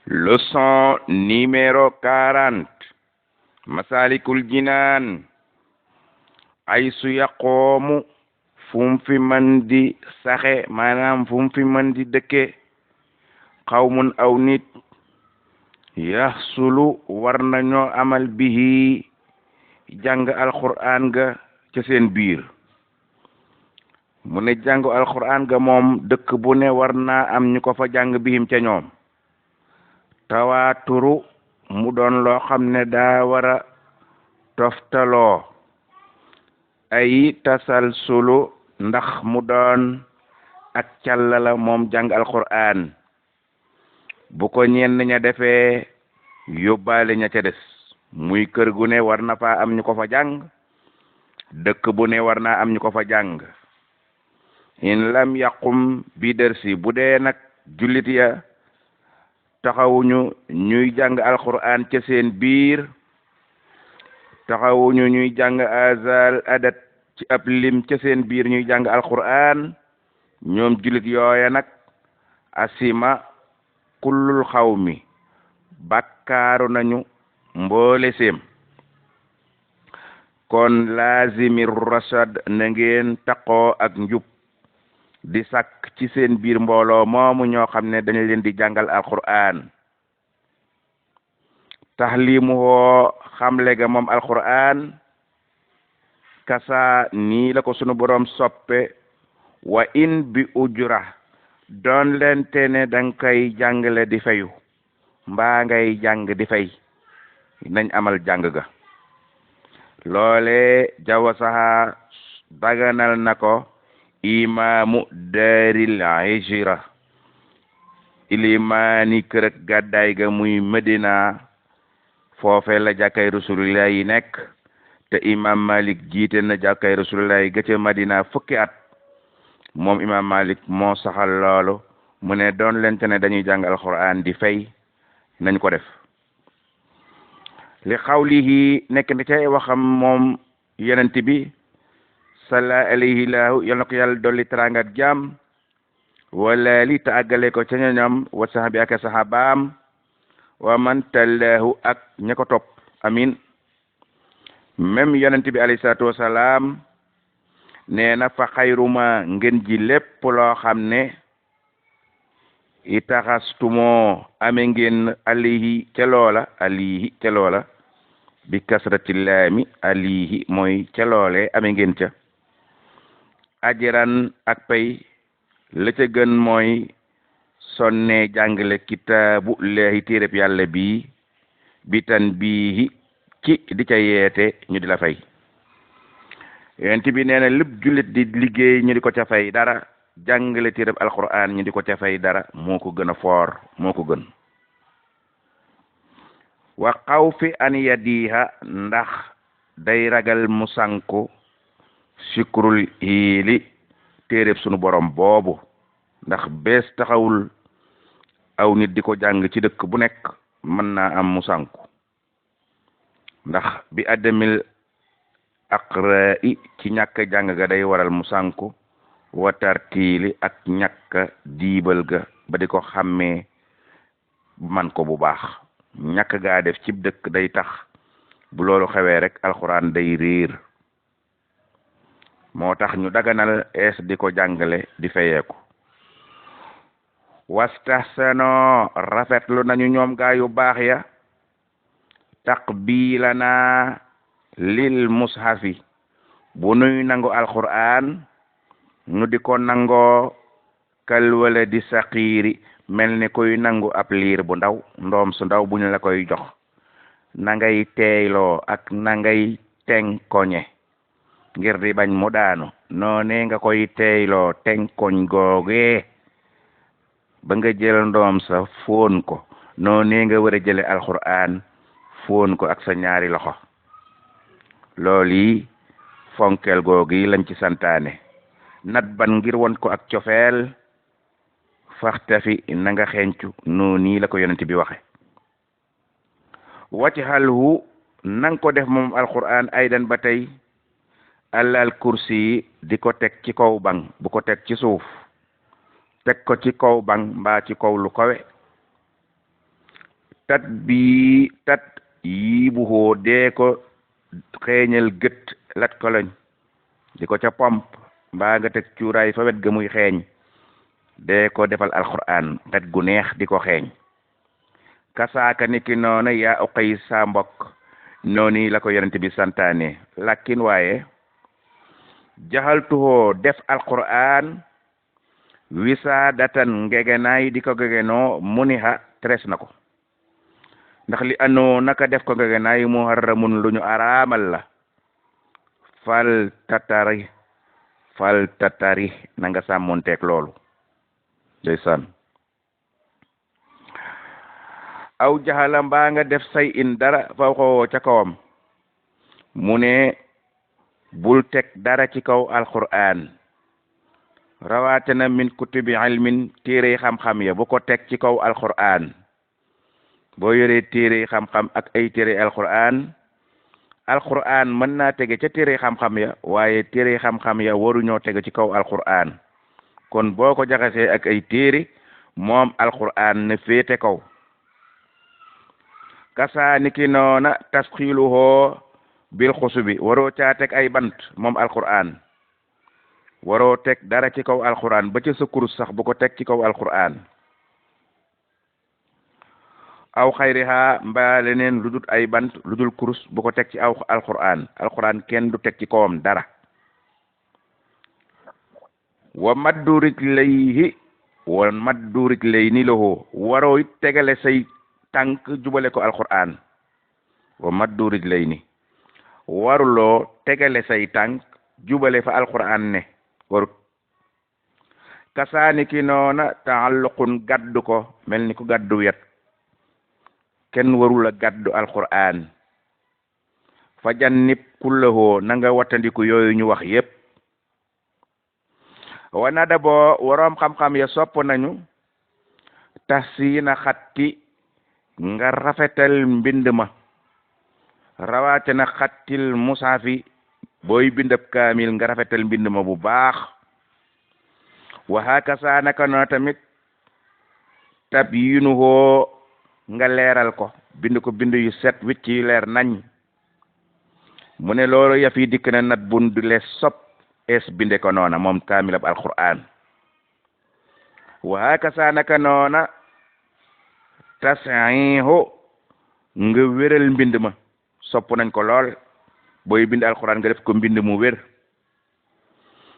Leçon numéro 40. Masalikul Jinaan. Ay su yaqoomu fum fi man di saxe maanaam fum fi man di dëkke xawmun aw nit yaxsulu war nañoo amal bihi jàng alquran ga ca seen biir. mu ne jàngu alquran ga moom dëkk bu ne war naa am ñu ko fa jàng bihim ca ñoom. tawaaturu mu doon loo xam ne daa war a toftaloo ay tasalsulu ndax mu doon ak càllala moom jàng alquran bu ko ñenn ña defee yóbbaale ña ca des muy kër gu ne war na fa am ñu ko fa jàng dëkk bu ne war naa am ñu ko fa jàng. in lam yaqum bi dersi bu dee nag jullit ya taxawuñu ñuy jàng alquran ca seen biir taxawuñu ñuy jàng azal adat ci ab lim ca seen biir ñuy jàng alquran ñoom jullit yooya nag asima kullul xawmi bakkaaru nañu mboole seem. kon laazimir rasad na ngeen taqoo ak njub di sàkk ci seen biir mbooloo moomu ñoo xam ne dañu leen di jàngal alquran. taxlimu woo xamle ga moom alquran kasa nii la ko sunu boroom soppe wa in bi ujra doon leen te ne danga koy jàngale di fayu mbaa ngay jàng di fay nañ amal jàng ga. loole jawasaha daganal na ko imaamu daaril hijra ilimaani kër gàddaay ga muy Medina foofe la jàkkay rasulullah yi nekk te imam Malik jiite na jàkkay rasulullah yi ga ca Madina fukki at. moom imam Malik moo saxal loolu mu ne doon leen te ne dañuy jàng alquran di fay nañ ko def. li xawlihi nekk na cay waxam moom yenent bi salla alayhi laahu yal na ko yàlla dolli teraanga ak jàmm wala li ta àggale ko ca ñoñam wa sahabi ak sahabaam wa man tallahu ak ña ko topp amin. même yonent bi alayhi salaatu wasalaam nee na fa xayruma ngeen ji lépp loo xam ne itaxastumoo ame ngeen alihi ca loola bi kasrati laami alihi mooy ca loole ame ngeen ca ajiran ak pay la ca gën mooy sonne jàngale kitaabu leehi téereb yàlla bi tan bii ci di ca yeete ñu di la fay. yonent bi nee na lépp jullit di liggéey ñu di ko ca fay dara jàngale téereb alquran ñu di ko ca fay dara moo ko gën a foor moo ko gën. wa xawfi an yadiha ndax day ragal mu sanku sikrul hiili téereb sunu borom boobu ndax bees taxawul aw nit di ko jàng ci dëkk bu nekk mën naa am mu sanku ndax bi adamil aqra'i ci ñàkk jàng ga day waral mu sanku wa tartiili ak ñàkk diibal ga ba di ko xàmmee man ko bu baax. ñàkk gaa def cib dëkk day tax bu loolu xewee rek alxuraan day réer moo tax ñu daganal ees di ko jàngale di fayeeku. wastahsano rafetlu nañu ñoom gaa yu baax ya taqbilana lil mushafi bu nuy nangu alquran nu di ko nangoo kal wala di saqiiri mel ni koy nangu ab liir bu ndaw ndoom su ndaw bu ñu la koy jox na ngay teeyloo ak na ngay tenkoñe ngir di bañ mu daanu noone nga koy teeyloo tenkoñ googee ba nga jël ndoom sa foon ko noone nga war a jële alquran foon ko ak sa ñaari loxo. loolu yi fonkel googi lañ ci santaane nat ban ngir won ko ak cofeel faxtafi na nga xencu noonu la ko yonent bi waxe. wacc xalhu nang ko def moom alquran aydan ba tey alal kursi yi di ko teg ci kaw bang bu ko teg ci suuf teg ko ci kaw bang mbaa ci kaw lu kawe tat yii bu hoo dee ko xeeñal gët lat koloñ di ko ca pomp mbaa nga teg cuuraay fa wet ga muy xeeñ dee ko defal alquran xet gu neex di ko xeeñ kasaaka niki noona yaa uqay sa mbokk noonu la ko yonent bi santaane lakin waaye jaxaltuhoo def alquran wisaadatan ngegenaay di ko gegenoo muniha tres na ko ndax li anoo naka def ko ngegenaay muharramun lu ñu araamal la fal tatari na nga sàmmonteeg loolu ndeysaan aw jaxala mbaa nga def say in dara faw xoo ca kawam mu ne bul teg dara ci kaw alquran rawaatena min kutubi ilmin téere xam-xam ya bu ko teg ci kaw alquran boo yoree téere xam-xam ak ay téere alquran mën naa tege ca téere xam-xam ya waaye téere xam-xam ya waruñoo tege ci kaw alquran kon boo ko jaxasee ak ay téere moom alquran ne féete kaw kasaani ki noona tasxiluhoo bil xusubi waroo caa teg ay bant moom alquran waroo teg dara ci kaw alquran ba ca sa kurus sax bu ko teg ci kaw alquran aw xayriha mbaa leneen lu dul ay bant lu dul kurus bu ko teg ci aw alquran kenn du teg ci kawam dara wa maddu rijlayni lahu waroo it tegale say tànk jubale ko alquran wa maddu rijlayni waruloo tegale say tànk jubale fa alquran ne warut kasaani ki noona taalluqun gaddu ko mel ni ku gaddu wet kenn warula gaddu alquran fa jannib kullahoo na nga wattandiku yooyu ñu wax yépp wana da boo waroom xam-xam ya sopp nañu tahsiina xatti nga rafetal mbind ma rawaate na xattil musaafi booy bindab kaamil nga rafetal mbind ma bu baax wa hakasa naka noona tamit tabyinuhoo nga leeral ko bind yu set wicc yu leer nañ mu ne loolu yaf yi dikk na nat bun du les sop es binde ko noona moom kaamilab alquran wa hakasa naka noona tas'ihu nga wéral mbind ma sopp nañ ko lool booy bind alquran nga def ko mbind mu wér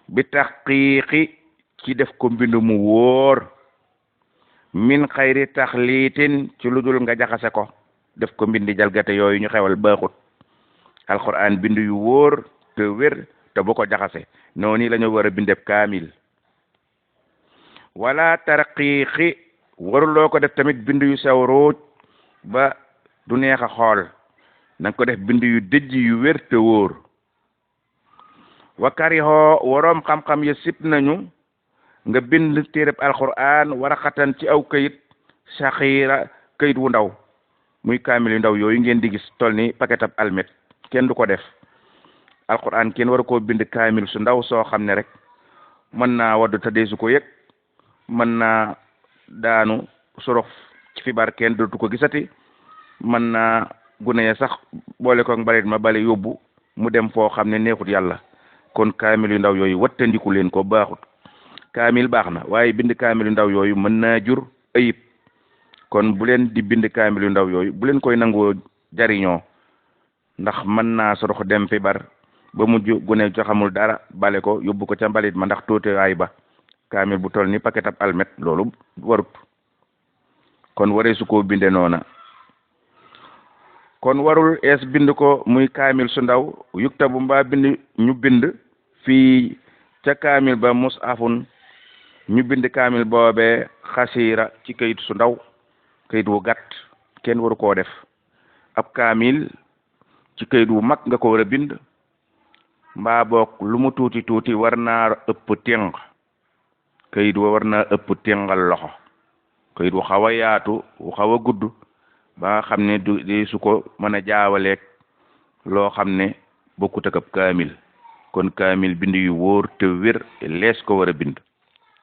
bi tahqiqi ci def ko mbind mu wóor min xayri taxliitin ci lu dul nga jaxase ko def ko mbindi jalgate yooyu ñu xewal baaxut alquran bind yu wóor te wér te bu ko jaxase noonu la ñu war a bindeb kaamil wala tarqiqi waruloo ko def tamit bind yu sew ruuj ba du neex a xool nanga ko def bind yu dëjj yu wér te wóor wa karihoo waroom xam-xam ya sip nañu nga bind téereb alquran waraxatan ci aw kayit saxiira kayit wu ndaw muy kaamil yu ndaw yooyu ngeen di gis tol ni paquetab almet kenn du ko def alquran kenn war koo bind kaamil su ndaw soo xam ne rek mën naa waddu te deesu ko yëg mën naa daanu sorox ci fibar kenn dootu ko gisati mën naa gune ya sax boole ko mbalit ma bale yóbbu mu dem foo xam ne neexut yàlla kon kaamil yu ndaw yooyu wattandiku leen ko baaxut kaamil baax na waaye bind kaamil yu ndaw yooyu mën naa jur ayib kon bu leen di bind kaamil yu ndaw yooyu bu leen koy nangoo jariñoo ndax mën naa sorox dem fibar ba mujj gune co xamul dara bale ko yóbbu ko ca mbalit ma ndax tuutiwaay ba kaamil bu toll ni paquetab almet loolu warut kon waree su koo binde noona kon warul es bind ko muy kaamil su ndaw yuktabu mbaa bind ñu bind fii ca kaamil ba musafun ñu bind kaamil boobee xasiira ci kayit su ndaw kayit wu gàtt kenn waru koo def ab kaamil ci kayit wu mag nga ko war a bind mbaa boog lu mu tuuti tuuti war naa ëpp téng kayit wa war naa ëpp téngal loxo kayit wu xaw a yaatu wu xaw a gudd ba nga xam ne du su ko mën a jaawaleeg loo xam ne bokkut ak ab kaamil kon kaamil bind yu wóor te wér lees ko war a bind